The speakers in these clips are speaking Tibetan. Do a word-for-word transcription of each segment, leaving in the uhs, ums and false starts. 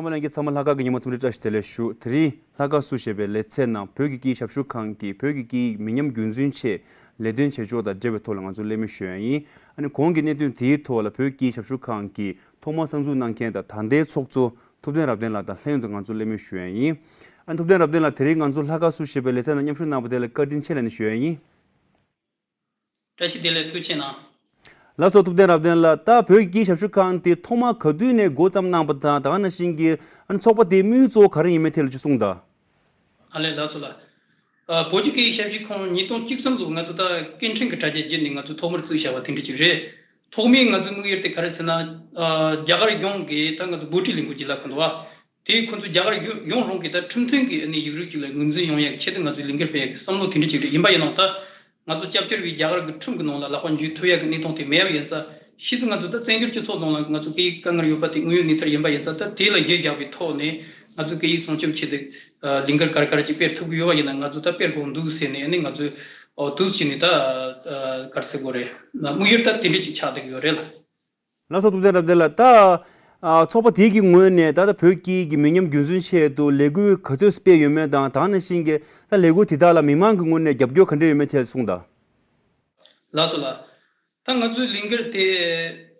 ལྷན་རྒྱས་ཚང་མ་ལྷག་དཀར་གྱི་ཉིན་མོ་འཚམས་འདྲི་བཀྲ་ཤིས་བདེ་ལེགས་ཞུ། དེ་རིང་ལྷག་དཀར་བསུ་ཞེས་པའི་ལེ་ཚན་ནང་བོད་ཀྱི་སྐད་ཡིག་ཞབས་ཞུ་ཁང་གིས་བོད་ཀྱི་སྐད་ཡིག་མི་ཉམས་རྒྱུན་འཛིན་ཆེད་ལས་དོན་བྱེད་ཕྱོགས་དང་འབྲེལ་བའི་ཐོག་ལ་ང་ཚོ་གླེང་མོལ་ཞུ་ཡ་ཡིན། ཨ་ནི་གོང་གི་གནད་དོན་དེའི་ཐོག་ལ་བོད་ཀྱི་སྐད་ཡིག་ཞབས་ཞུ་ཁང་གི་ཐོག་མར་གསར་འཛུགས་གནང་མཁན་དང་ད་ལྟའི་ཚོགས་གཙོ་ཐུབ་བསྟན་རབ་བརྟན་ལགས་དང་ལྷན་དུ་ང་ཚོ་གླེང་མོལ་ཞུ་ཡ་ཡིན། ཨ་ནི་ཐུབ་བསྟན་རབ་བརྟན་ལགས་དེ་རིང་ང་ཚོ་ལྷག་དཀར་བསུ་ཞེས་པའི་ལེ་ཚན་ནང་མཉམ་ཞུགས་གནང་བ་དེ་ལ་བཀའ་དྲིན་ཆེ་ལབ་ནས་ཞུ་ཡ་ཡིན། བཀྲ་ཤིས་བདེ་ལེགས། ཐུགས་རྗེ་གནང་། ལགས་སོ། ཐུབ་བསྟན་རབ་བརྟན་ལགས། ད་བོད་ཀྱི་སྐད་ཡིག་ཞབས་ཞུ་ཁང་དེ་ཐོག་མར་ག་དུས་ནས་འགོ་བརྩམས་གནང་པ་དང་། ད་ག་ནང་བཞིན་གྱི་ཨ་ནི་ཚོགས་པ་དེའི་དམིགས་ཡུལ་གཙོ་བོ་ག་རེ་ཡིན་མིན་ཐད་ལ་ཅིག་གསུངས་དང་། ཨ་ལས། ལགས་སོ་ལགས། ཨ་བོད་ཀྱི་སྐད་ཡིག་ཞབས་ཞུ་ཁང་ཉིས་སྟོང་བཅུ་གསུམ་ལོ་ང་ཚོ་ད་སྐད་འཕྲིན་གྱི་དྲ་རྒྱ་བརྒྱུད་ནས་ང་ཚོ་ཐོག་མར་བཙུགས་བཞག་པ་དེ་འདྲ་ཅིག་རེད། ཐོག་མའི་ང་ཚོའི་དམིགས་ཡུལ་དེ་ག་རེ་ཟེར་ན། ཨ་རྒྱ་གར་གཞུང་གིས་ད་ང་ཚོ་འབོད་སྒྲའི་ལས་འགུལ་ཅིག་ལབ་གི་འདུག་བ། དེས་ཁོ་ཚོ་རྒྱ་གར་ཡུ་ཡུང་རུང་གི་ད་ཁྲིམས་མཐུན་གྱི་ཨ་ནི་ཡིག་རིགས་ཅིག་ལ་ངོས་འཛིན་ཡོང་ཡག་ཆེད་དུ་ང་ཚོས་ལས་འགུལ་སྤེལ་ཡག་གི་བསམ་བློ་དེ་འདྲ་ཅིག་རེད། ཡིན་པ་ཡིན་ནའང་ད་ང་ཚོ་སྐྱབས་བཅོལ་བའི་རྒྱ་གར་གྱི་ཁྲིམས་ཀྱི་ནང་ལ་ལག་པ་འཇུ་ཐུབ་ཡག་གི་གནས་སྟངས་དེ་མེད་པ་ཡིན་ཙང་། ཕྱིས་སུ་ང་ཚོ་ད་བཙན་བྱོལ་སྤྱི་ཚོགས་ནང་ལ་ང་ཚོ་སྐད་ཡིག་དཀའ་ངལ་ཡོད་པ་དེ་དངོས་ཡོད་གནས་ཚུལ་ཡིན་པ་ཡིན་ཙང་། ད་དེ་ལ་གཞི་བཞག་པའི་ཐོག་ནས་ང་ཚོ་སྐད་ཡིག་སྲུང་སྐྱོབ་ཆེད་དུ་ལས་འགུལ་ག་རེ་ག་རེ་ཅིག་སྤེལ་ཐུབ་ཀྱི་ཡོད་པ་ཡིན་ན་ང་ཚོ་ད་སྤེལ་དགོས་འདུག་ཟེར་ནས། ཨ་ནི་ང་ཚོས་འོ་འདུག་བྱས་ནས་ད་ག་རེ་ཟེར་དགོས་རེད། དམིགས་ཡུལ་ད་དེ་འདྲ་ཅིག་ཆགས་བསྡད་ཀྱི་ཡོད་རེད་ལགས། ལགས་སོ། ཐུབ་བསྟན་རབ་བརྟན་ལགས། ད་ཨ་ཚོགས་པ་དེ་གི་ངོས་ནས་ད་ལྟ་བོད་སྐད་ཀྱི་མི་ཉམས་རྒྱུན་འཛིན་ཆེད་དུ་ལས་འགུལ་ག་ཚོད་སྤེལ་ཡོད་མེད་དང་། ད་ག་ནང་བཞིན་གྱི་ད་ལས་འགུལ་དེ་དག་ལ་མི་མང་གི་ངོས་ནས་རྒྱབ་སྐྱོར་ག་འདྲ་ཡོད་མེད་ཐད་གསུངས་དང་། ལགས་སོ་ལགས། ད་ང་ཚོའི་ལས་འགུལ་དེ་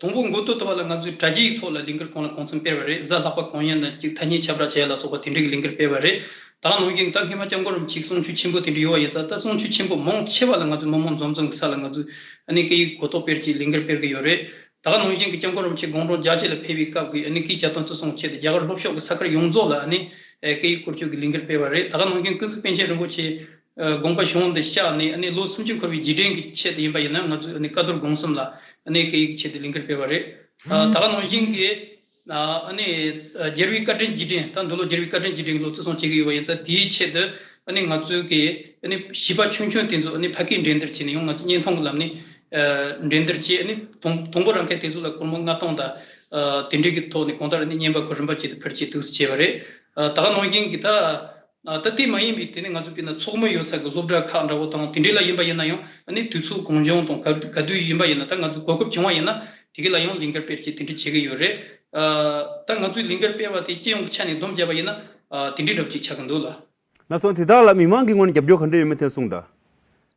དང་པོ་འགོ་བཙུགས་ཐུབ་པ་ལ་ང་ཚོས་དྲ་རྒྱའི་ཐོག་ལ་ལས་འགུལ་གང་ལ་གང་འཚམ་སྤེལ་བ་རེད། གཟའ་ལྷག་པ་གང་ཡིན་ན་ཅིག་ཐ་སྙད་ཁྱབ་བསྒྲགས་བྱས་ལ་སོགས་པ་དེ་འདྲའི་གི་ལས་འགུལ་སྤེལ་བ་རེད། ད་ག་ནང་བཞིན་ད་སྔོན་མ་སྐྱབས་མགོན་རིན་པོ་ཆེའི་གསུང་ཆོས་ཆེན་པོ་དེ་འདྲ་ཡོད་པ་ཡིན་ཙང་། ད་གསུང་ཆོས་ཆེན་པོ་མང་ཆེ་བ་ལ་ང་ཚོས་མི་མང་འཛོམས་འཛོམས་ཀྱི་ས་ལ་ང་ཚོས་ཨ་ནི་སྐད་ཡིག་གོ་རྟོགས་སྤེལ་གྱི་ལས་འགུལ་སྤེལ་གྱི་ཡོད་རེད། ད་ག་ནང་བཞིན་གྱི་སྐྱབས་མགོན་རིན་པོ་ཆེ་དགུང་གྲངས་བརྒྱད་ཅུ་ལ་ཕེབས་པའི་སྐབས་ཀྱི་ཨ་ནི་སྐད་བརྒྱ་དང་བཅུ་གསུམ་ཆེད་དུ་རྒྱ་གར་ལྷོ་ཕྱོགས་ཀྱི་ས་ཁུལ་ཡོངས་རྫོགས་ལ་ཨ་ནི་སྐད་ཡིག་བཀོལ་སྤྱོད་ཀྱི་ལས་འགུལ་སྤེལ་བ་རེད། ད་ག་ནང་བཞིན་ཀུན་གཟིགས་པཎ་ཆེན་རིན་པོ་ཆེ་དགོངས་པ་གཞུང་དུ་བཞག་ནས་ཨ་ནི་ལོ་སུམ་ཅུ་འཁོར་བའི་རྗེས་དྲན་གྱི་ཆེད་དུ་ཡིན་པ་ཡིན་ན། ང་ཚོས་ཨ་ནི་བཀའ་བསྡུར་དགོངས་གསུམ་ལ་ཨ་ནི་སྐད་ཡིག་ཆེད་དུ་ལས་འགུལ་སྤེལ་བ་རེད། ད་ག་ནང་བཞིན་གྱི་ཨ་ནི་རྒྱལ་བའི་བཀའ་དྲིན་རྗེས་དྲན། ད་འདི་ལོ་རྒྱལ་བའི་བཀའ་དྲིན་རྗེས་དྲན་གྱི་ལོ་བརྩི་སྲུང་བྱེད་ཀྱི་ཡོད་པ་ཡིན་ཙང་། དེའི་ཆེད་དུ་ཨ་ནི་ང་ཚོའི་གི་ཨ་ནི་བྱིས་པ་ཆུང་ཆུང་དེ་ཚོ་ཨ་ནི་ཕ་སྐད་འགྲན་བསྡུར་བྱས་ནས་ཡང་ང་ཚོ་བརྙན་ཐུང་གི་ལམ་ནས་འགྲན་བསྡུར་བྱས། ཨ་ནི་དང་དང་པོ་རང་ཁ་དེ་ཚོ་ལ་སྒོར་མོ་ལྔ་སྟོང་དང་དེ་འདྲའི་གི་ཐོག་ནས་གང་ལྟར་ཨ་ནི་རྔན་པ་ཁོ་རིམ་པ་བྱས་ཏེ་ཕུལ་ཆེད་འདུག་སེ་བྱས་པ་རེད། ད་ག་ནང་བཞིན་གྱི་ད། ད་དེ་མ་ཡིན་པའི་དེ་ནི་ང་ཚོ་དཔེར་ན་ཚོགས་མི་ཡོད་ས་གི་སློབ་གྲྭ་ཁག་འདྲ་བོ་དང་དེ་འདྲའི་ལ་ཡིན་པ་ཡིན་ན་ཡང་། ཨ་ནི་དུས་ཚོད་གང་བྱུང་དང་ག་ག་དུས་ཡིན་པ་ཡིན་ན། ད་ང་ཚོ་གོ་སྐབས་བྱུང་བ་ཡིན་ན་དེ་གི་ལ་ཡང་ལས་འགུལ་སྤེལ་ཆེད་དེ་འདྲ་བྱེད་ཀྱི་ཡོད་རེད། ད་ང་ཚོས་ལས་འགུལ་སྤེལ་བ་དེ་སྤྱི་ཡོངས་ཀྱི་ཆ་ནས་བསྡོམས་བརྒྱབ་པ་ཡིན་ན་དེ་འདྲའི་འདྲ་བོ་ཅིག་ཆགས་ཀྱི་འདུག་ལགས། ལགས་སོ། དེ་དག་ལ་མི་མང་གི་ངོས་ནས་རྒྱབ་སྐྱོར་ག་འདྲ་ཡོད་མེད་ཐད་གསུངས་དང་།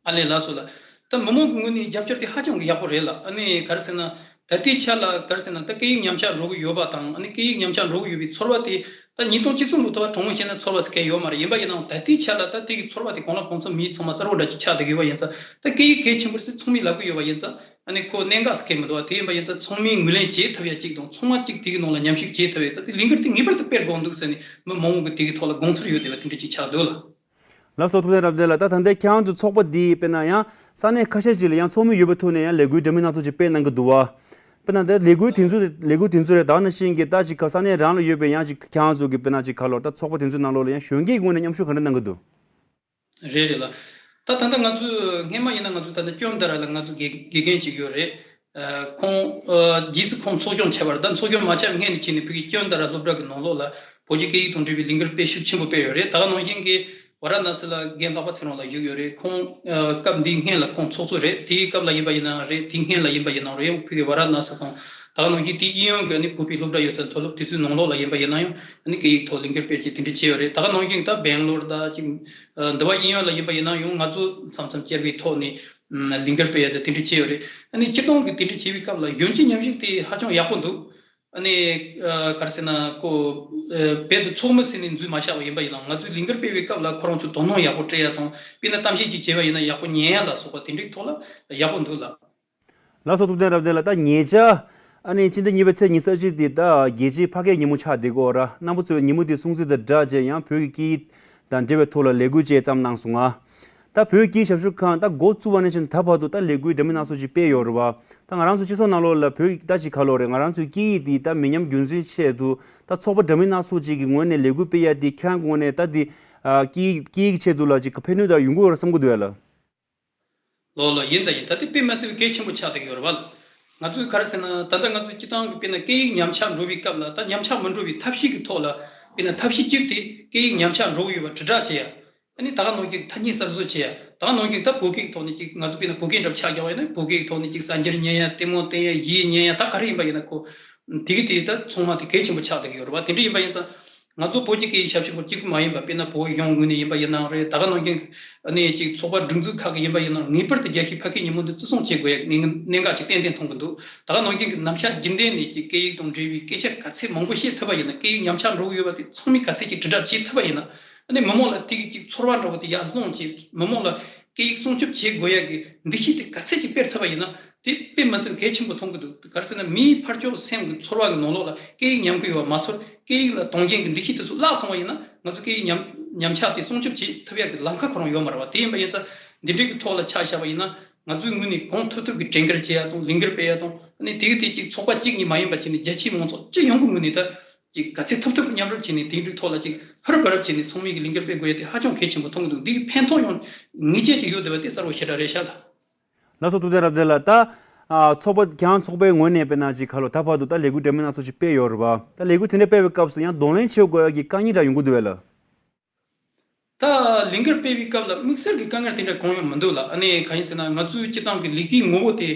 ཨ་ལས། ལགས་སོ་ལགས། ད་མི་མང་གི་ངོས་ནས་རྒྱབ་སྐྱོར་དེ་ཧ་ཅང་གི་ཡག་པོ་རེད་ལགས། ཨ་ནི་ག་རེ་ཟེར་ན། ད་ལྟའི་ཆ་ལ་ག་རེ་ཟེར་ན། ད་སྐད་ཡིག་ཉམས་ཆག་འགྲོ་གི་ཡོད་པ་དང་། ཨ་ནི་སྐད་ཡིག་ཉམས་ཆག་འགྲོ་གི་ཡོད་པའི་ཚོར་བ་དེ་ད་ཉིས་སྟོང་བཅུ་གསུམ་ལོ་ཐོག་དྲང་མོ་བཤད་ན་ཚོར་བ་ཟེར་མཁན་ཡོད་མ་རེད། ཡིན་པ་ཡིན་ནའང་ད་ལྟའི་ཆ་ལ་ད་དེ་གི་ཚོར་བ་དེ་གང་ལ་གང་འཚམ་མི་ཚང་མ་གསལ་བོ་འདྲ་ཅིག་ཆགས་བསྡད་ཀྱི་ཡོད་པ་ཡིན་ཙང་། ད་སྐད་ཡིག་གལ་ཆེན་པོ་རེད་ཟེར་ཚང་མས་ལབ་ཀྱི་ཡོད་པ་ཡིན་ཙང་། ཨ་ནི་ཁོ་གནད་འགག་ཟེར་མཁན་མི་འདུག་བ། དེ་ཡིན་པ་ཡིན་ཙང་ཚང་མས་ངོས་ལེན་བྱེད་ཐུབ་ཡ་གཅིག་དང་། ཚང་མ་གཅིག་དེ་གི་ནང་ལ་མཉམ་ཞུགས་བྱེད་ཐུབ་ཡ། ད་དེ་ལས་འགུལ་དེ་ངེས་པར་དུ་སྤེལ་དགོས་འདུག་ཟེར་ནས་མི་མང་བོ་གི་དེ་གི་ཐོག་ལ་དགོངས་ཚུལ་ཡོད་བསྡད་པ་དེ་འདྲ་ཅིག་ཆགས་འདུག་ལགས། ལགས་སོ། ཐུབ་བསྟན་རབ་བརྟན་ལགས། ད་ད་ལྟའི་ཁྱེད་རང་ཚོའི་ཚོགས་པ་འདིས་དཔེར་ན་ཡང་ས་གནས་ཁ་ཤས་ཤིག་ལ་ཡང་ཚོགས་མི་ཡོད་པའི་ཐོག་ནས་ཡང་ལས་འགུལ་འདྲ་མིན་སྣ་ཚོགས་ཅིག་སྤེལ་གནང་གི་འདུག་བ། དཔེར་ན་ད་ལས་འགུལ་དེ་ཚོ་ལས་འགུལ་དེ་ཚོ་རེད། ད་ནང་བཞིན་གྱི་ད་ཅིག་ག་ས་གནས་རང་ལ་ཡོད་པའི་ཡང་ཅིག་ཁྱེད་རང་ཚོ་གི་དཔེར་ན་ཅིག་ག་ལོར་ད་ཚོགས་པ་དེ་ཚོའི་ནང་ལོགས་ལ་ཡང་གཞོན་སྐྱེས་ཀྱི་ངོས་ནས་མཉམ་ཞུགས་ག་འདྲ་གནང་གི་འདུག། རེད་རེད་ལགས། ད་ད་ལྟ་ང་ཚོས་སྔས་མ་ཡིན་ན་ང་ཚོ་ད་ལྟ་ཅོན་ཏ་ར་ལ་ང་ཚོ་དགེ་དགེ་རྒན་ཅིག་ཡོད་རེད། ཁོང་རྗེས་སུ་ཁོང་ཚོགས་སྐྱོང་བྱས་པ་རེད། ད་ཚོགས་སྐྱོང་མ་བྱས་པའི་སྔོན་ནས་བྱས་ནས་ཕ་གི་ཅོན་ཏ་ར་སློབ་གྲྭ་གི་ནང་ལོགས་ལ་བོད་ཀྱི་སྐད་ཡིག་དང་འབྲེལ་བའི་ལས་འགུལ་སྤེལ་ཤུགས་ཆེན་པོ་སྤེལ་ཡོད་རེད། ད་ག་ནང་བཞིན་གྱི་ཝ་ར་ཎ་སི་ལ་རྒན་ལྷག་པ་ཚེ་རིང་ལགས་བཞུགས་ཡོད་རེད། ཁོང་སྐབས་འདིའི་སྔོན་ལ་ཁོང་ཚོགས་གཙོ་རེད། དེའི་སྐབས་ལ་ཡིན་པ་ཡིན་ནའང་རེད། དེའི་སྔོན་ལ་ཡིན་པ་ཡིན་ནའང་རེད། ཡང་ཕ་གི་ཝ་ར་ཎ་སི་དང་ད་ག་ནང་བཞིན་དེའི་གཡས་གཡོན་གྱི་ཨ་ནི་བོད་པའི་སློབ་གྲྭ་ཡོད་ས་མཐོ་སློབ་དེ་ཚོའི་ནང་ལོགས་ལ་ཡིན་པ་ཡིན་ན་ཡང་ཨ་ནི་སྐད་ཡིག་ཐོག་ལས་འགུལ་སྤེལ་ཆེད་དེ་འདྲ་བྱས་ཡོད་རེད། ད་ག་ནང་བཞིན་ད་སྦེང་ལོར་ད་ཅིག་འདི་པ་གཡས་གཡོན་ལ་ཡིན་པ་ཡིན་ན་ཡང་ང་ཚོ་མཚམས་མཚམས་བཅར་བའི་ཐོག་ནས་ལས་འགུལ་སྤེལ་ཡ་དེ་དེ་འདྲ་བྱས་ཡོད་རེད། ཨ་ནི་སྤྱིར་བཏང་གི་དེ་འདྲ་བྱས་པའི་སྐབས་ལ་གཞོན་སྐྱེས་མཉམ་ཞུགས་དེ་ཧ་ཅང་ཡག་པོ་འདུག། ཨ་ནི་ག་རེ་ཟེར་ན་ཁོ་རྦད་དེ་ཚོགས་མི་ཟེར་ནས་འཛུལ་མ་བཞག་པ་ཡིན་པ་ཡིན་ནའང་། ང་ཚོས་ལས་འགུལ་སྤེལ་བའི་སྐབས་ལ་ཁོ་རང་ཚོས་དོ་སྣང་ཡག་པོ་སྤྲད་ཡ་དང་། དཔེར་ན་གཏམ་བཤད་ཅིག་བྱས་པ་ཡིན་ན་ཡག་པོ་ཉན་ཡ་ལ་སོགས་པ་དེ་འདྲའི་ཐོག་ལ་ཡག་པོ་འདུག་ལགས། ལགས་སོ། ཐུབ་བསྟན་རབ་བརྟན་ལགས། ད་ཉེ་ཆར་ཨ་ནི་སྤྱི་ཟླ་གཉིས་པའི་ཚེས་ཉི་ཤུ་རྩ་གཅིག་དེ་ད་རྒྱལ་སྤྱིའི་ཕ་སྐད་ཉིན་མོ་ཆགས་བསྡད་ཀྱི་ཡོད་རེད། རྣམ་པ་ཚོས་ཉིན་མོ་དེ་སྲུང་བརྩི་དང་སྦྲགས་བྱས་ཡང་བོད་ཀྱི་སྐད་ཡིག་དང་འབྲེལ་བའི་ཐོག་ལ་ལས་འགུལ་ཅིག་བརྩམས་གནང་སོང་ང་། ད་བོད་ཀྱི་སྐད་ཡིག་ཞབས་ཞུ་ཁང་ད་འགོ་བཙུགས་པ་ནས་བྱས་ནས་ད་བར་དུ་ད་ལས་འགུལ་འདྲ་མིན་སྣ་ཚོགས་ཅིག་སྤེལ་ཡོད་རེད་བ། ད་ང་རང་ཚོ་སྤྱི་ཚོགས་ནང་ལོགས་ལ་བོད་ད་ཅིག་ག་ལོར་རེད། ང་རང་ཚོའི་སྐད་ཡིག་འདི་ད་མི་ཉམས་རྒྱུན་འཛིན་ཆེད་དུ་ད་ཚོགས་པ་འདྲ་མིན་སྣ་ཚོགས་ཅིག་གི་ངོས་ནས་ལས་འགུལ་སྤེལ་ཡ་འདི་ཁྱེད་རང་གི་ངོས་ནས་ད་འདི་ཨ་སྐད་ཡིག་སྐད་ཡིག་ཆེད་དུ་ལ་ཅིག་ཕན་ནུས་ད་ཡོང་གི་ཡོད་རེད་བསམ་གྱི་འདུག་ཡ་ལགས། ལོ་ལོ། ཡིན་ད་ཡིན། ད་དེ་དཔེ་མི་སྲིད་པའི་གལ་ཆེན་པོ་ཆགས་བསྡད་ཀྱི་ཡོད་རེད་བ། ང་ཚོས་ག་རེ་ཟེར་ན། ད་ལྟ་ང་ཚོས་སྤྱིར་བཏང་གི་དཔེར་ན་སྐད་ཡིག་ཉམས་ཆག་འགྲོ་བའི་སྐབས་ལ་ད་ཉམས་ཆག་མི་འགྲོ་བའི་ཐབས་ཤེས་ཀྱི་ཐོག་ལ། དཔེར་ན་ཐབས་ཤེས་གཅིག་དེ་སྐད་ཡིག་ཉམས་ཆག་འགྲོ་གི་ཡོད་པ་དྲིལ་བསྒྲགས་བྱེད་ཡ། ཨ་ནི་ད་ག་ནང་བཞིན་ཐ་སྙད་གསར་བཟོ་བྱེད་ཡ། ད་ག་ནང་བཞིན་ད་བོད་སྐད་ཀྱི་ཐོག་ནས་ཅིག་ང་ཚོ་དཔེར་ན་བོད་སྐད་འདྲ་པོ་ཆགས་བཞག་པ་ཡིན་ན་བོད་སྐད་ཀྱི་ཐོག་ནས་ཅིག་གསར་འགྱུར་ཉན་ཡ། ལྟད་མོ་བལྟ་ཡ། གཞས་ཉན་ཡ། ད་ག་རེ་ཡིན་པ་ཡིན་ན་ཁོ་ དེ་གི་དེ་ད་ཚང་མ་དེ་གལ་ཆེན་པོ་ཆགས་བསྡད་ཀྱི་ཡོད་རེད་བ། དེ་འདྲ་ཡིན་པ་ཡིན་ཙང་ང་ཚོ་བོད་ཀྱི་སྐད་ཡིག་ཞབས་ཞུ་སྐོར་གཅིག་པུ་མ་ཡིན་པ། དཔེར་ན་བོད་གཞུང་ངོས་ནས་ཡིན་པ་ཡིན་ནའང་རེད། ད་ག་ནང་བཞིན་ཨ་ནི་ཅིག་ཚོགས་པ་སྒྲིག་འཛུགས་ཁག་གི་ཡིན་པ་ཡིན་ནའང་ངེས་པར་དུ་རྒྱལ་སྤྱིའི་ཕ་སྐད་ཉིན་མོ་འདི་བརྩི་སྲུང་བྱེད་དགོས་ཡ་གནད་འགག་ཅིག་ཏན་ཏན་མཐོང་གི་འདུག་ད་ག་ནང་བཞིན་གྱི་ནམ་ཞག་རྒྱུན་ལྡན་ནས་ཀྱི་སྐད་ཡིག་དང་འབྲེལ་བའི་སྐད་ཆ་ག་ཚད་མང་པོ་བཤད་ཐུབ་པ་ཡིན་ན། སྐད་ཡིག་ཉམས་ཆག་འགྲོ་གི་ཡོད་པ་དེ་ཚང་མས་ག་ཚད་ཀྱིས་དྲིལ་བསྒྲགས་བྱེད་ཐུབ་པ་ཡིན་ན། ཨ་ནི་མི་མང་ལ་དེ་གི་ཅིག་ཚོར་བ་འདྲ་བོ་དེ་ཡར་སློང་བྱེད། མི་མང་ལ་སྐད་ཡིག་སྲུང་སྐྱོབ་བྱེད་དགོས་ཡ་གི་འདུ་ཤེས་དེ་ག་ཚད་ཅིག་སྤེལ་ཐུབ་པ་ཡིན་ན། དེ་དཔེ་མི་སྲིད་གལ་ཆེན་པོ་མཐོང་གི་འདུག་ག་རེ་ཟེར་ན་མིའི་ཕར་ཕྱོགས་སེམས་ཀྱི་ཚོར་བ་གི་ནང་ལོགས་ལ་སྐད་ཡིག་ཉམས་ཀྱི་ཡོད་པ་མ་ཚོར། སྐད་ཡིག་ལ་དོན་རྐྱེན་གྱི་འདུ་ཤེས་དེ་ཚོ་བརླག་སོང་བ་ཡིན་ན། ང་ཚོ་སྐད་ཡིག་ཉམས་ཉམས་ཆག་དེ་སྲུང་སྐྱོབ་བྱེད་ཐུབ་ཡ་གི་ལམ་ཁ་ཁོ་རང་ཡོད་མ་རེད་བ། དེ་ཡིན་པ་ཡིན་ཙང་འདི་འདྲའི་གི་ཐོག་ལ་ཆ་བཞག་པ་ཡིན་ན། ང་ཚོའི་ངོས་ནས་གང་ཐུབ་ཐུབ་ཀྱི་གྲོས་འགལ་བྱེད་ཡ་དང་ལས་འགུལ་སྤེལ་ཡ་དང་། ཨ་ནི་དེ་གི་དེ་གཅིག་ཚོགས་པ་གཅིག་གཉིས་མ་ཡིན་པ་བྱས་ནས་རྒྱ་ཆེའི་མང་ཚོགས་སྤྱི་ཡོངས་ཀྱི་ངོས་ནས་ད་ཅིག་ག་ཚད་ཐུབ་ཐུབ་མཉམ་རུབ་བྱས་ནས་དེང་དུས་ཐོག་ལ་ཅིག་ཧུར་བར་བྱས་ནས་ཚང་མས་ཀྱི་ལས་འགུལ་སྤེལ་དགོས་ཡ་དེ་ཧ་ཅང་གལ་ཆེན་པོ་མཐོང་གི་འདུག་འདི་གི་ཕན་ཐོགས་ཡང་ངེས་ཅན་ཅིག་ཡོད་བསྡད་པ་དེ་གསལ་པོ་ཞེ་དྲག་རེད་ཤག་ལ། ལགས་སོ། ཐུབ་བསྟན་རབ་བརྟན་ལགས། ད་ཨ་ཚོགས་པ་ཁྱེད་རང་ཚོགས་པའི་ངོས་ནས་དཔེར་ན་ཅིག་ག་ལོ་ད་བར་དུ་ད་ལས་འགུལ་འདྲ་མིན་སྣ་ཚོགས་ཅིག་སྤེལ་ཡོད་རེད་བ། ད་ལས་འགུལ་དེ་འདྲ་སྤེལ་བའི་སྐབས་སུ་ཡང་གདོང་ལེན་བྱེད་དགོས་ཡ་གི་དཀའ་ངལ་འདྲ་ཡོང་གི་འདུག་བས་ལ། ད་ལས་འགུལ་སྤེལ་བའི་སྐབས་ལ་དམིགས་བསལ་གྱི་དཀའ་ངལ་དེ་འདྲ་གང་ཡང་མི་འདུག་ལ། ཨ་ནི་གང་ཡིན་ཟེར་ན་ང་ཚོའི་སྤྱི་བཏང་གི་ལས་ཀའི་ངོ་བོ་དེ་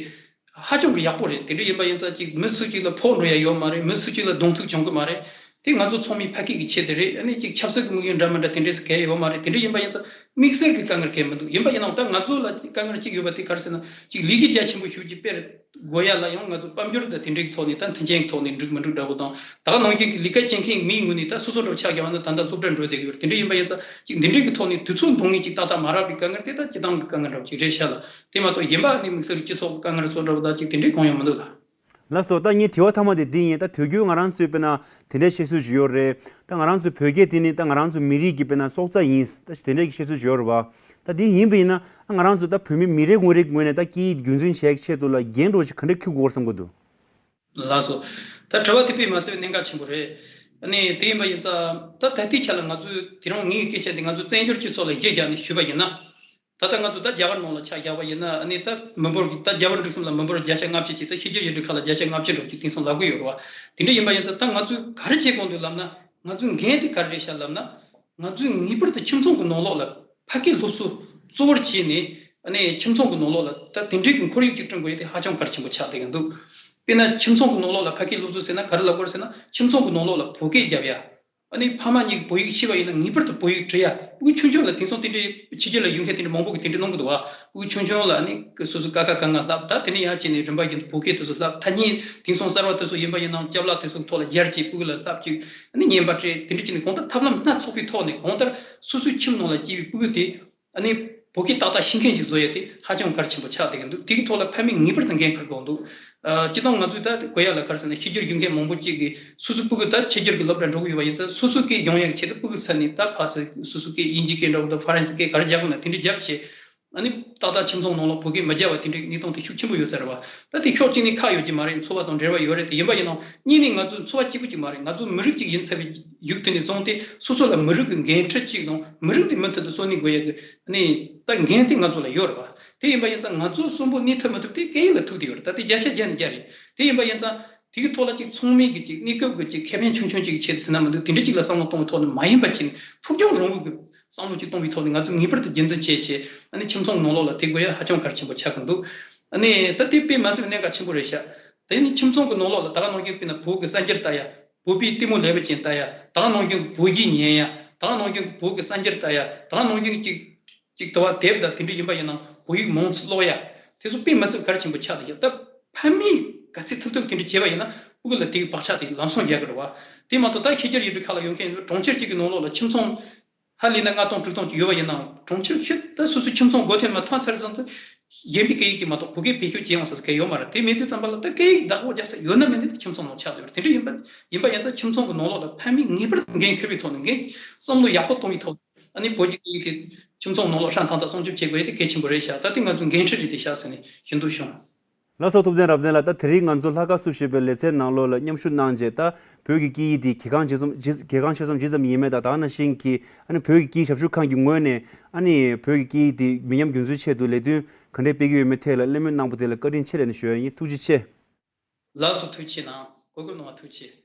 ཧ་ཅང་གི་ཡག་པོ་རེད། དེ་འདྲ་ཡིན་པ་ཡིན་ཙང་ཅིག་མི་སུ་གཅིག་ལ་ཕོག་འགྲོ་ཡ་ཡོད་མ་རེད། མི་སུ་གཅིག་ལ་གདོང་ཐུག་བྱུང་གི་མ་རེད། དེ་ང་ཚོ་ཚང་མའི་ཕ་སྐད་ཀྱི་ཆེད་དུ་རེད། ཨ་ནི་ཅིག་ཆབ་སྲིད་ཀྱི་དམིགས་ཡུལ་འདྲ་མི་འདྲ་དེ་འདྲས་སུ་གལ་ཡོད་མ་རེད། དེ་འདྲ་ཡིན་པ་ཡིན་ཙང་དམིགས་བསལ་གྱི་དཀའ་ངལ་གལ་མི་འདུག་ཡིན་པ་ཡིན་ནའང་ད་ང་ཚོ་ལ་དཀའ་ངལ་གཅིག་ཡོད་པ་དེ་ག་རེ་ཟེར་ན་ཅིག་ལས་ཀའི་རྒྱ་ཆེན་པོ་ཞེ་པོ་ཅིག་སྤེལ་དགོས་ཡ་ལ་ཡང་ང་ཚོ་དཔལ་འབྱོར་དང་དེ་འདྲའི་ཐོག་ནས་ད་མཐུན་རྐྱེན་གྱི་ཐོག་ནས་འགྲིག་མི་འགྲིག་འདྲ་བོ་དང་། ད་ག་ནང་བཞིན་གྱི་ལས་ཀ་བྱེད་མཁན་མིའི་ངོས་ནས་ད་སོ་སོ་འདྲ་བོ་ཆགས་བཞག་པ་ན་ད་ལྟ་སློབ་གྲྭར་འགྲོ་བསྡད་ཀྱི་ཡོད་རེད། དེ་འདྲ་ཡིན་པ་ཡིན་ཙང་ཅིག་འདི་འདྲའི་གི་ཐོག་ནས་དུས་ཚོད་འདང་ངེས་ཅིག་ཏག་ཏག་མ་རག་པའི་དཀའ་ངལ་དེ་ད་སྤྱི་བཏང་གི་དཀའ་ངལ་འདྲ་བོ་ཅིག་རེད་ཤག་ལ། དེ་མ་གཏོགས་གཞན་པ་ནི་དམིགས་བསལ་སྤྱི་ཚོགས་ཀྱི་དཀའ་ངལ་སོགས་འདྲ་བོ་ད་ཅིག་དེ་འདྲའི་གང་ཡང་མི་འདུག་ལ། ལགས་སོ། ད་ངའི་དྲི་བ་མཐའ་མ་དེ་འདི་ཡིན། ད་དུས་རྒྱུན་ང་རང་ཚོའི་དཔེར་ན་དེ་འདྲའི་བཤད་སྲོལ་ཞིག་ཡོད་རེད། ད་ང་རང་ཚོའི་བོད་སྐད་དེ་ནི་ད་ང་རང་ཚོའི་མི་རིགས་ཀྱི་དཔེར་ན་སྲོག་རྩ་ཡིན། ད་དེ་འདྲའི་བཤད་སྲོལ་ཞིག་ཡོད་རེད་བ། ད་དེ་ཡིན་པ་ཡིན་ན་ང་རང་ཚོ་ད་བོད་མི་མི་རེ་ངོ་རེའི་ངོས་ནས་ད་སྐད་ཡིག་རྒྱུན་འཛིན་བྱེད་ཆེད་དུ་ལ་འགན་འདྲ་བོ་ཞིག་ག་འདྲ་འཁུར་དགོས་བསམ་གྱི་འདུག་ལགས་སོ། ད་དྲི་བ་དེ་དཔེ་མ་སྲིད་པའི་གནད་འགག་ཆེན་པོ་རེད། ཨ་ནི་དེ་ཡིན་པ་ཡིན་ཙང་ད་ད་ལྟའི་ཆ་ལ་ང་ཚོས་དེ་རིང་ངའི་སྐད་ཆ་འདི་ང་ཚོ་བཙན་བྱོལ་སྤྱི་ཚོགས་ལ་གཞི་བཞག་ནས་ཞུས་པ་ཡིན་ན། ད་ལྟ་ང་ཚོ་ད་རྒྱ་གར་ནང་ལ་ཆ་བཞག་པ་ཡིན་ན། ཨ་ནི་ད་མི་འབོར་གྱི་ད་རྒྱ་བལ་འབྲུག་གསུམ་ལ་མི་འབོར་བརྒྱ་ཆ་ལྔ་བཅུ་ཅིག་ད་ཕྱི་རྒྱལ་ཡུལ་གྲུ་ཁག་ལ་བརྒྱ་ཆ་ལྔ་བཅུ་འགྲོ་རྒྱུ་དེང་སང་ལབ་གི་ཡོད་རེད་བ། དེ་འདྲ་ཡིན་པ་ཡིན་ཙང་ད་ང་ཚོས་ག་རེ་བྱེད་དགོས་འདུག་ལབ་ན། ང་ཚོའི་འགན་དེ་ག་རེ་རེད་ཤག་ལབ་ན། ང་ཚོས་ངེས་པར་དུ་ཁྱིམ་ཚང་གི་ནང་ལོགས་ལ་ཕ་སྐད་སློབ་གསོ་གཙོ་བོར་བྱས་ནས། ཨ་ནི་ཁྱིམ་ཚང་གི་ནང་ལོགས་ལ་ད་དེ་འདྲའི་གི་ཁོར་ཡུག་ཅིག་བསྐྲུན་དགོས་ཡ་དེ་ཧ་ཅང་གལ་ཆེན་པོ་ཆགས་བསྡད་ཀྱི་འདུག་དཔེར་ན་ཁྱིམ་ཚང་གི་ནང་ལོགས་ལ་ཕ་སྐད་སློབ་གསོ་ཟེར་ན་ག་རེ་ལབ་དགོས་རེད་ཟེར་ན། ཁྱིམ་ཚང་གི་ནང་ལོགས་ལ་བོད་སྐད་རྒྱབ་ཡ། ཨ་ནི་ཕ་མ་གཉིས་ཀྱིས་བོད་ཡིག་ཤེས་པ་ཡིན་ན་ངེས་པར་དུ་བོད་ཡིག་འབྲི་ཡ། ཕྲུ་གུ་ཆུང་ཆུང་ལ་དེང་སང་དེ་འདྲའི་ཕྱི་རྒྱལ་ལ་ཡོད་མཁན་དེ་འདྲ་མང་པོ་གིས་དེ་འདྲ་གནང་གི་འདུག་བ། ཕྲུ་གུ་ཆུང་ཆུང་ལ་ཨ་ནི་སོ་སོའི་ཀ་ཁ་ག་ང་བསླབ། ད་དེ་ནས་ཡར་བྱས་ནས་རིམ་པ་བཞིན་དུ་བོད་སྐད་དེ་ཚོ་བསླབ། ཐ་སྙད་དེང་སང་གསར་བ་དེ་ཚོ་ཡིན་པ་ཡིན་ནའང་ཅ་ལག་དེ་ཚོའི་ཐོག་ལ་སྦྱར་བྱས་ཕྲུ་གུ་ལ་བསླབ་བཅུག་ཨ་ནི་བརྙན་པར་སྤྲད། དེ་འདྲ་བྱས་ནས་གང་ལྟར་ཐབས་ལམ་སྣ་ཚོགས་པའི་ཐོག་ནས་གང་ལྟར་སོ་སོའི་ཁྱིམ་ནང་ལ་སྐྱེས་པའི་ཕྲུ་གུ་དེ་ཨ་ནི་བོད་སྐད་ཏག་ཏག་ཤེས་མཁན་ཅིག་བཟོ་ཡ་དེ་ཧ་ཅང་གལ་ཆེན་པོ་ཆགས་བསྡད་ཀྱི་འདུག་དེ་གི་ཐོག་ལ་ཕ་མས་ངེས་པར་དུ་འགན་འཁུར་དགོས་འདུག་ཨ། སྤྱིར་བཏང་ང་ཚོས་ད་གོ་ཡ་ལ་ག་རེ་ཟེར་ན། ཕྱི་རྒྱལ་ཡོད་མཁན་མང་པོ་ཅིག་གིས་སོ་སོའི་ཕྲུ་གུ་ད་ཕྱི་རྒྱལ་གྱི་སློབ་གྲྭ་འགྲོ་གི་ཡོད་པ་ཡིན་ཙང་། སོ་སོའི་སྐད་སྦྱོང་ཡ་གི་ཆེད་དུ་ཕྲུ་གུ་ཚུར་ནས་ད་ཕར་ཚུར་སོ་སོའི་སྐད་དབྱིན་ཇིའི་སྐད་འདྲ་བོ་དང་ཧྥ་རན་སིའི་སྐད་ག་རེ་རྒྱག་དགོས་ན་དེ་འདྲ་རྒྱབ་བྱས། ཨ་ནི་ཏག་ཏག་ཁྱིམ་ཚང་ནང་ལ་བོད་སྐད་མི་རྒྱབ་པ་དེ་འདྲའི་གནས་སྟངས་དེ་ཤུགས་ཆེན་པོ་ཡོད་ས་རེད་བ། ད་དེ་ཕྱོགས་གཅིག་ནས་ཁག་ཡོད་ཀྱི་མ་རེད། འཚོ་བ་དང་འབྲེལ་བ་ཡོད་རེད། དེ་ཡིན་པ་ཡིན་ནའང་གཉིས་ནས་ང་ཚོ་འཚོ་བ་གཅིག་པུ་ཅིག་མ་རེད། ང་ཚོ་མི་རིགས་ཅིག་ཡིན་ཚར་བའི་ཡུལ་དེ་ནས་བཟུང་སྟེ་སོ་སོ་ལ་མི་རིགས་ཀྱི་འགན་འཁྲི་ཅིག་དང་མི་རིགས་དེ་མུ་མཐུད་དུ་གསོ་གནས་དགོས་ཡ་གི་ཨ་ནི་ད་འགན་དེ་ང་ཚོ་ལ་ཡོད་རེད་བ། དེ་ཡིན་པ་ཡིན་ཙང་ང་ཚོ་གསོན་པོ་གནས་ཐུབ་མི་ཐུབ་དེ་སྐད་ཡིག་ལ་ཐུག་བསྡད་ཡོད་རེད། ད་དེ་བརྒྱ་ཆ་བརྒྱ་ནས་བརྒྱ་རེད། དེ་ཡིན་པ་ཡིན་ཙང་དེ་གི་ཐོག་ལ་ཅིག་ཚང་མས་གི་ཅིག་གནས་སྐབས་གི་ཅིག་ཁེ་ཕན་ཆུང་ཆུང་ཅིག་གི་ཆེད་དུ་ཟེར་ན་མི་འདུག་དེ་འདྲ་ཅིག་ལ་བསམ་བློ་གཏོང་བའི་ཐོག་ནས་མ་ཡིན་པ་བྱས་ནས་ཕུགས་རྒྱང་རིང་པོ་གི་བསམ་བློ་ཅིག་གཏོང་བའི་ཐོག་ནས་ང་ཚོས་ངེས་པར་དུ་རྒྱུན་འཛིན་བྱས་བྱས། ཨ་ནི་ཁྱིམ་ཚང་ནང་ལོགས་ལ་དེ་དགོས་ཡ་ཧ་ཅང་གལ་ཆེན་པོ་ཆགས་ཀྱི་འདུག་ཨ་ནི་ད་དེ་དཔེ་མ་སྲིད་པའི་གནད་འགག་ཆེན་པོ་རེད་ཤག་དེ་ནི་ཁྱིམ་ཚང་གི་ནང་ལོགས་ལ་ད་ག་ནང་བཞིན་དཔེར་ན་བོད་ཀྱི་གསར་འགྱུར་ལྟ་ཡ། བོད་པའི་ལྟད་མོ་ལེ་ཤ་ཅན་ལྟ་ཡ། ད་ག་ནང་བཞིན་བོད་གཞས་ཉན་ཡ། ད་ག་ནང་བཞིན་བོད་ཀྱི་གསར་འགྱུར་ལྟ་ཡ། ད་ག་ནང་བཞིན་ཅིག་ཅིག་དུ་བ་དེབ་དང་དེ་འདྲ་ཡིན་པ་ཡིན་ན་བོད་ཡིག་མང་ཙམ་ཀློག་ཡ། དེ་ཚོ་དཔེ་མི་སྲིད་གལ་ཆེན་པོ་ཆགས་བསྡད་ཤག་ད་ཕ་མས་ག་ཚད་ཐུབ་ཐུབ་དེ་འདྲ་བྱས་པ་ཡིན་ན་ཕྲུ་གུ་ལ་དེའི་བག་ཆགས་དེ་ལམ་སང་རྒྱག་གི་རེད་བ། དེ་མ་གཏོགས་ད་ཕྱི་རྒྱལ་ཡུལ་གྲུ་ཁག་ལ་ཡོད་མཁན་གྲོང་ཁྱེར་གཅིག་གི་ནང་ལོགས་ལ་ཁྱིམ་ཚང་ཧ་ལས་ན་ལྔ་སྟོང་དྲུག་སྟོང་ཅིག་ཡོད་པ་ཡིན་ནའང་གྲོང་ཁྱེར་ཕྱི་ད་སོ་སོའི་ཁྱིམ་ཚང་སྒོ་ཐེམ་ལ་ཐོན་ཚར་ཙང་དུ་གཞན་པའི་སྐད་ཡིག་ཅིག་མ་གཏོགས་བོད་སྐད་བེད་སྤྱོད་བྱེད་ཡོང་ས་གལ་ཡོད་མ་རེད། དེ་མེད་དུས་ཙམ་པ་ལ་ད་སྐད་ཡིག་བདག་པོ་རྒྱག་ས་ཡོད་ན་མེད་ན་ད་ཁྱིམ་ཚང་ནང་ཆགས་བསྡད་པ་རེད། དེ་འདྲ་ཡིན་པ་ཡིན་པ་ཡིན་ཙང་ཁྱིམ་ཚང་གི་ནང་ལོགས་ལ་ཕ་མས་ངེས་པར་དུ་འགན་འཁུར་བའི་ཐོག་ནས་འགན་བསམ་བློ་ཡག་པོ་གཏོང་བའི་ཐོག་ནས་ཨ་ནི་བོད་ཀྱི་སྐད་ཡིག་དེ་ཁྱིམ་ཚང་ནང་ལོགས་ཧྲ་ཐང་ཐང་སྲུང་སྐྱོབ་བྱེད་དགོས་ཡ་དེ་གལ་ཆེན་པོ་རེད་ཤག་ད་དེ་ང་ཚོའི་འགན་འཁྲི་རེད་དེ་ཤག་ཟེར་ནས་ཞུ་འདོད་བྱུང་། ལགས་སོ། ཐུབ་བསྟན་རབ་བརྟན་ལགས། ད་དེ་རིང་ང་ཚོ་ལྷག་དཀར་བསུ་ཞེས་པའི་ལེ་ཚན་ནང་ལོགས་ལ་མཉམ་ཞུགས་གནང་རྗེས། ད་བོད་ཀྱི་སྐད་ཡིག་དེ་གལ་འགངས་ཆེ་ཙམ་ཇི་གལ་འགངས་ཆེ་ཙམ་ཇི་ཙམ་ཡིན་མིན་དང་། ད་ག་ནང་བཞིན་གྱི་ཨ་ནི་བོད་ཀྱི་སྐད་ཡིག་ཞབས་ཞུ་ཁང་གི་ངོས་ནས་ཨ་ནི་བོད་ཀྱི་སྐད་ཡིག་དེ་མི་ཉམས་རྒྱུན་འཛིན་ཆེད་དུ་ལས་དོན་ག་འདྲས་སྤེལ་གྱི་ཡོད་མེད་ཐད་ལ་གླེང་མོལ་གནང་པ་དེ་ལ་བཀའ་དྲིན་ཆེ་ལབ་ནས་ཞུ་ཡ་ཡིན། ཐུགས་རྗེ་ཆེ། ལགས་སོ། ཐུགས་རྗེ་གནང་། གོ་སྐབས་གནང་བ་ཐུགས་རྗེ་ཆེ།